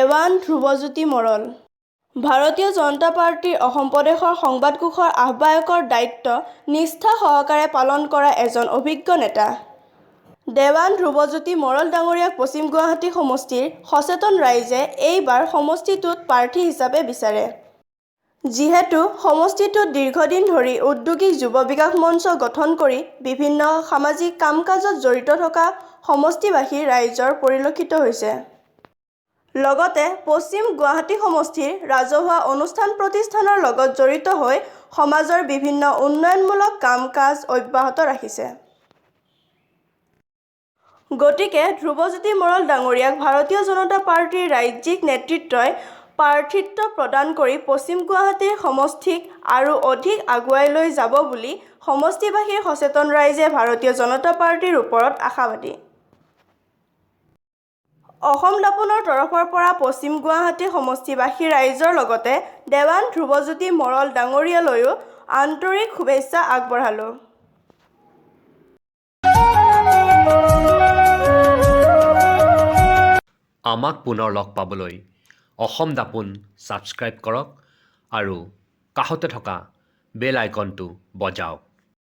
দেৱান ধ্ৰুৱজ্যোতি মৰল। ভাৰতীয় জনতা পাৰ্টীৰ অসম প্ৰদেশৰ সংবাদ কোষৰ আহ্বায়কৰ দায়িত্ব নিষ্ঠা সহকাৰে পালন কৰা এজন অভিজ্ঞ নেতা। দেৱান ধ্ৰুৱজ্যোতি মৰল ডাঙৰীয়াক পশ্চিম গুৱাহাটী সমষ্টিৰ সচেতন ৰাইজে এইবাৰ সমষ্টিটোত প্ৰাৰ্থী হিচাপে বিচাৰে। যিহেতু সমষ্টিটোত দীৰ্ঘদিন ধৰি ঔদ্যোগিক যুৱ বিকাশ মঞ্চ গঠন কৰি বিভিন্ন সামাজিক কাম-কাজত জড়িত থকা সমষ্টিবাসী ৰাইজৰ পৰিলক্ষিত হৈছে। লগতে পশ্চিম গুৱাহাটী সমষ্টিৰ ৰাজহুৱা অনুষ্ঠান-প্ৰতিষ্ঠানৰ লগত জড়িত হৈ সমাজৰ বিভিন্ন উন্নয়নমূলক কাম-কাজ অব্যাহত ৰাখিছে। গতিকে ধ্ৰুৱজ্যোতি মৰল ডাঙৰীয়াক ভাৰতীয় জনতা পাৰ্টীৰ ৰাজ্যিক নেতৃত্বই প্ৰাৰ্থিত্ব প্ৰদান কৰি পশ্চিম গুৱাহাটীৰ সমষ্টিক আৰু অধিক আগুৱাই লৈ যাব বুলি সমষ্টিবাসীৰ সচেতন ৰাইজে ভাৰতীয় জনতা পাৰ্টীৰ ওপৰত আশাবাদী। অসম দাপোনৰ তৰফৰ পৰা পশ্চিম গুৱাহাটী সমষ্টিবাসী ৰাইজৰ লগতে দেৱান ধ্ৰুৱজ্যোতি মৰল ডাঙৰীয়ালৈও আন্তৰিক শুভেচ্ছা আগবঢ়ালোঁ। আমাক পুনৰ লগ পাবলৈ অসম দাপোন ছাবস্ক্ৰাইব কৰক আৰু কাষতে থকা বেল আইকনটো বজাওক।